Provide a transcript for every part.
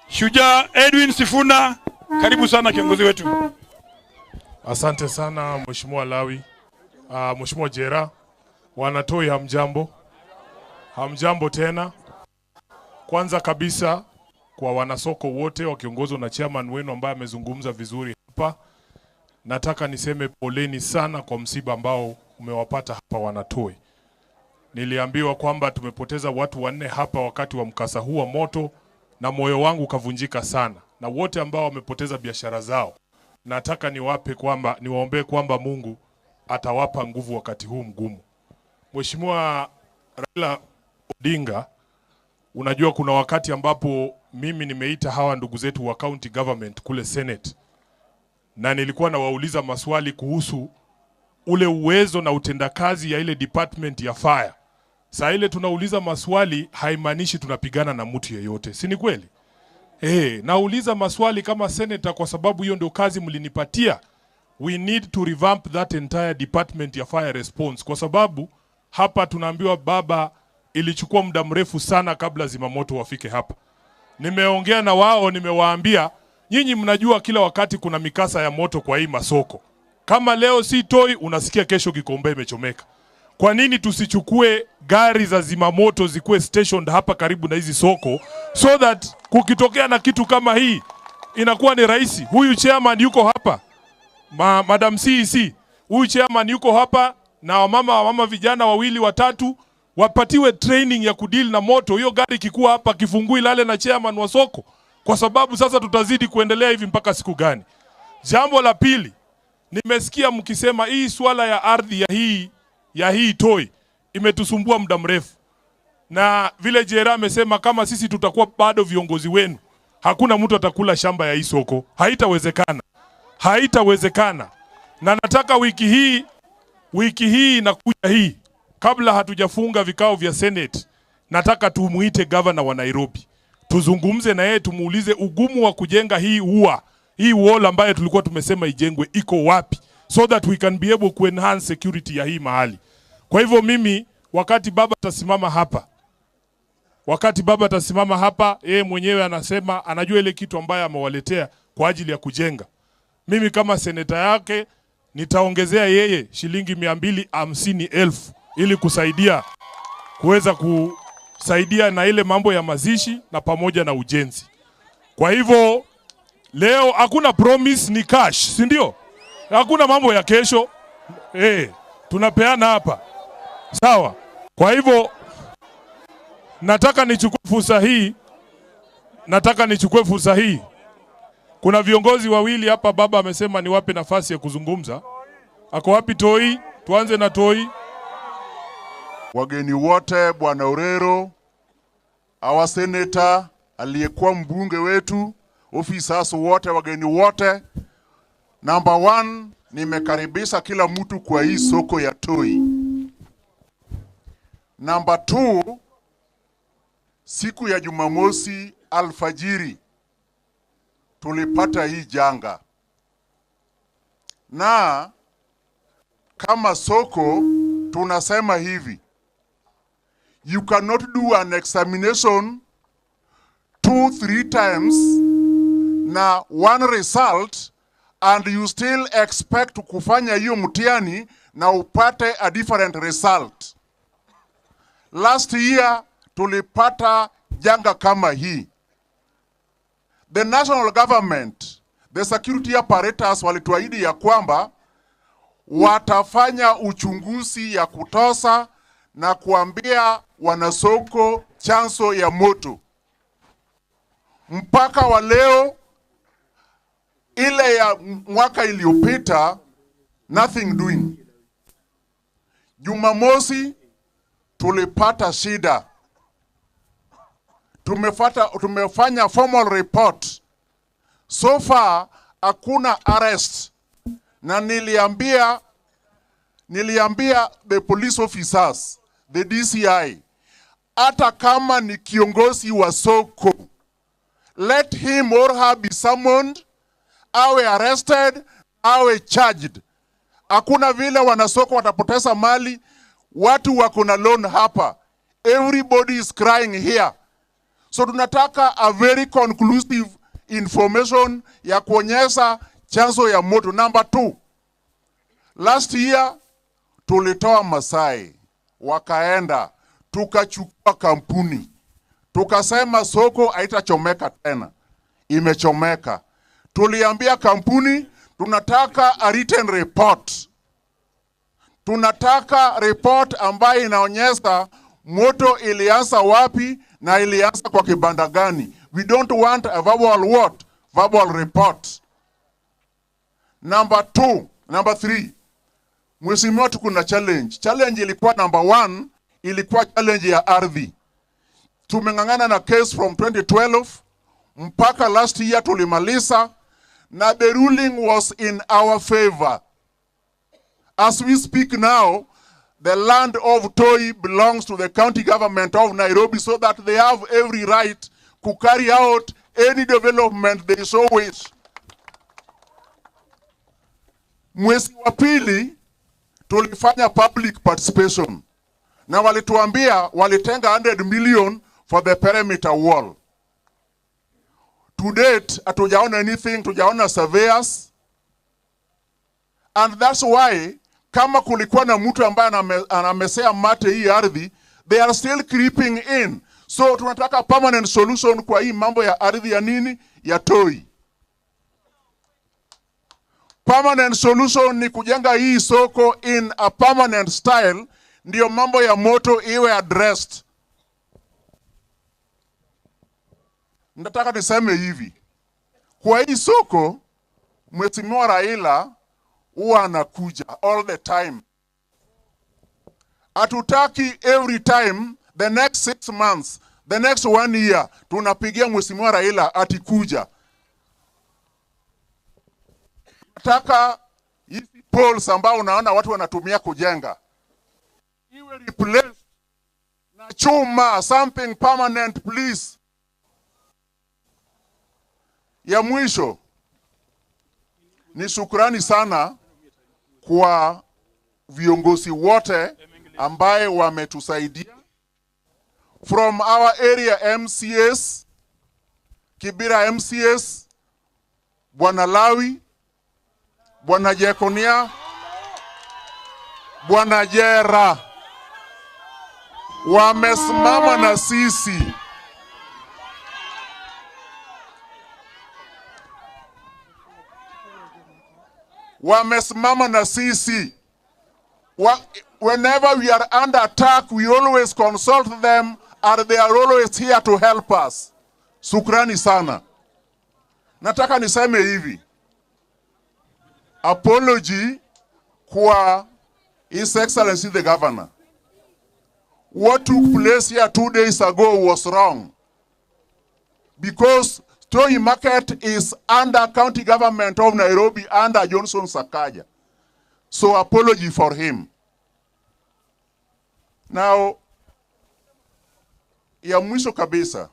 Shujaa Edwin Sifuna, karibu sana kiongozi wetu. Asante sana Mheshimiwa Lawi. Mheshimiwa Jera, wanatoi hamjambo. Hamjambo tena. Kwanza kabisa kwa wanasoko wote wakiongozwa na chairman wenu ambaye amezungumza vizuri hapa, nataka niseme poleni sana kwa msiba ambao umewapata hapa wanatoi. Niliambiwa kwamba tumepoteza watu 4 hapa wakati wa mkasa huu wa moto, na moyo wangu ukavunjika sana. Na wote ambao wamepoteza biashara zao, nataka niwaombee kwamba Mungu atawapa nguvu wakati huu mgumu. Mheshimiwa Raila Odinga, unajua kuna wakati ambapo mimi nimeita hawa ndugu zetu wa county government kule Senate, na nilikuwa nawauliza maswali kuhusu ule uwezo na utendakazi ya ile department ya fire. Saa ile tunauliza maswali haimaanishi tunapigana na mtu yeyote, si ni kweli? Nauliza maswali kama senator kwa sababu hiyo ndio kazi mlinipatia. We need to revamp that entire department ya fire response, kwa sababu hapa tunaambiwa baba, ilichukua muda mrefu sana kabla zimamoto wafike hapa. Nimeongea na wao, nimewaambia nyinyi mnajua kila wakati kuna mikasa ya moto kwa hii masoko. Kama leo si Toi, unasikia kesho Gikomba imechomeka. Kwa nini tusichukue gari za zimamoto zikuwe stationed hapa karibu na hizi soko, so that kukitokea na kitu kama hii inakuwa ni rahisi? Huyu chairman yuko hapa, Madam CEC, huyu chairman yuko hapa na wamama vijana 2 3 wapatiwe training ya kudeal na moto. Hiyo gari ikikuwa hapa kifungui lale na chairman wa soko, kwa sababu sasa tutazidi kuendelea hivi mpaka siku gani? Jambo la pili, nimesikia mkisema hii swala ya ardhi ya hii Toi imetusumbua muda mrefu. Na vile Jera amesema kama sisi tutakuwa bado viongozi wenu, hakuna mtu atakula shamba ya hii soko. Haitawezekana. Haitawezekana. Na nataka wiki hii na kuja hii, kabla hatujafunga vikao vya Senate, nataka tumuite governor wa Nairobi. Tuzungumze na yeye, tumuulize ugumu wa kujenga hii ua, hii wall ambayo tulikuwa tumesema ijengwe iko wapi, so that we can be able to enhance security ya hii mahali. Kwa hivyo mimi wakati baba atasimama hapa, wakati baba atasimama hapa, yeye mwenyewe anasema anajua ile kitu ambayo amewaletea kwa ajili ya kujenga. Mimi kama seneta yake nitaongezea yeye shilingi 250,000 ili kusaidia kuweza kusaidia na ile mambo ya mazishi na pamoja na ujenzi. Kwa hivyo leo hakuna promise, ni cash, si ndio? Hakuna mambo ya kesho. Tunapeana hapa. Sawa. Kwa hivyo nataka nichukue fursa hii. Nataka nichukue fursa hii. Kuna viongozi wawili hapa baba amesema niwape nafasi ya kuzungumza. Ako wapi Toi? Tuanze na Toi. Wageni wote, Bwana Orero, our senator, aliyekuwa mbunge wetu, officers wote, wageni wote. Number 1, nimekaribisha kila mtu kwa hii soko ya Toi. Number 2, siku ya Jumamosi alfajiri tulipata hii janga. Na kama soko tunasema hivi, you cannot do an examination 2-3 times na one result and you still expect kufanya hiyo mtihani na upate a different result. Last year tulipata janga kama hii. The national government, the security apparatus walituahidi ya kwamba watafanya uchunguzi ya kutosa na kuambia wanasoko chanzo ya moto. Mpaka wa leo, ile ya mwaka iliyopita, nothing doing. Jumamosi tulipata shida. Tumefanya formal report. So far hakuna arrest. Na niliambia the police officers, the DCI, hata kama ni kiongozi wa soko, let him or her be summoned, awe arrested, awe charged. Hakuna vile wanasoko watapoteza mali, watu wako na loan hapa. Everybody is crying here. So tunataka a very conclusive information ya kuonyesha chanzo ya moto. Number 2, last year tulitoa Masai wakaenda, tukachukua kampuni, tukasema soko haitachomeka tena, imechomeka. Tuliambia kampuni tunataka a written report, tunataka report ambayo inaonyesha moto ilianza wapi na ilianza kwa kibanda gani. We don't want a verbal what? Verbal report. Number 2, number 3. Mheshimiwa, tuko na challenge. Challenge ilikuwa number 1, ilikuwa challenge ya ardhi. Tumeng'ang'ana na case from 2012 mpaka last year tulimaliza, na the ruling was in our favor. As we speak now, the land of Toi belongs to the county government of Nairobi, so that they have every right to carry out any development they so wish. Mwezi wa pili tulifanya public participation, na walituambia walitenga 100 million for the perimeter wall. To date, hatujaona anything, tujaona surveyors. And that's why kama kulikuwa na mtu ambaye anamesea mate hii ardhi, they are still creeping in. So tunataka permanent solution kwa hii mambo ya ardhi ya nini? Ya Toi. Permanent solution ni kujenga hii soko in a permanent style, ndio mambo ya moto iwe addressed. Nataka niseme hivi, kwa hii soko Mheshimiwa Raila huwa anakuja all the time. Hatutaki every time the next 6 months, the next 1 year tunapigia Mheshimiwa Raila atikuja. Nataka hizi poles ambao unaona watu wanatumia kujenga iwe replaced na chuma, something permanent please. Ya mwisho ni shukrani sana kwa viongozi wote ambaye wametusaidia from our area MCS, Kibera MCS, Bwana Lawi, Bwana Jekonia, Bwana Jera, wamesimama na sisi. Wamesimama na sisi. Whenever we are under attack, we always consult them, and they are always here to help us. Shukrani sana. Nataka niseme hivi, apology kwa His Excellency the Governor. What took place here 2 days ago was wrong, because Toi Market is under county government of Nairobi, under Johnson Sakaja. So apology for him. Now, ya mwisho kabisa,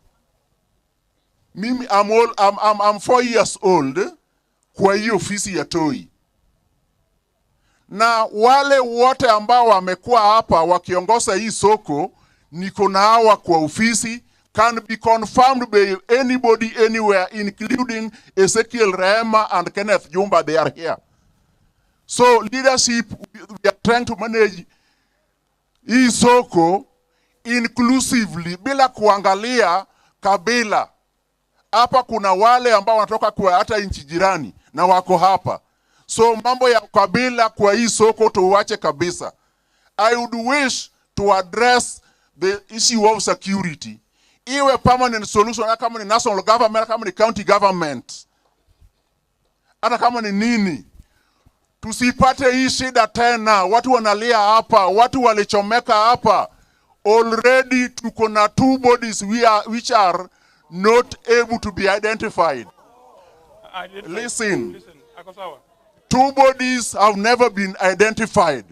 mimi I'm 4 years old kwa hii ofisi ya Toi. Na wale wote ambao wamekuwa hapa wakiongoza hii soko, niko na hawa kwa ofisi, can be confirmed by anybody anywhere, including Ezekiel Rehema and Kenneth Jumba, they are here. So leadership, we are trying to manage hii soko inclusively, bila kuangalia kabila. Hapa kuna wale ambao wanatoka kwa hata nchi jirani na wako hapa. So mambo ya kabila kwa hii soko tuache kabisa. I would wish to address the issue of security. Iwe permanent solution, hata kama ni national government, hata kama ni county government, hata kama ni nini. Tusipate hii shida tena. Watu wanalia hapa, watu walichomeka hapa. Already tuko na 2 bodies which are not able to be identified. Listen. 2 bodies have never been identified,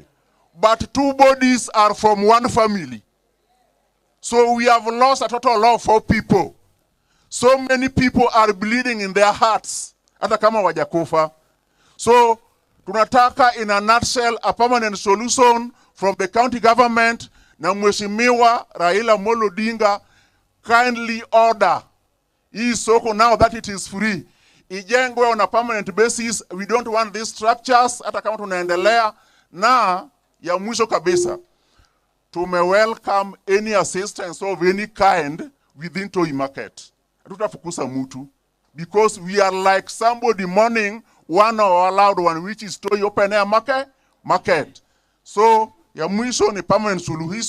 but 2 bodies are from one family. So we have lost a total of 4 people. So many people are bleeding in their hearts, hata kama wajakufa. So tunataka in a nutshell a permanent solution from the county government na Mheshimiwa Raila Amolo Odinga. Kindly order hii soko, now that it is free, ijengwe on a permanent basis. We don't want these structures, hata kama tunaendelea. Na ya mwisho kabisa, tume welcome any assistance of any kind within Toi Market. Hatutafukuza mtu because we are like somebody mourning one of our loved one, which is Toi Open Air Market. So ya mwisho ni permanent suluhisho.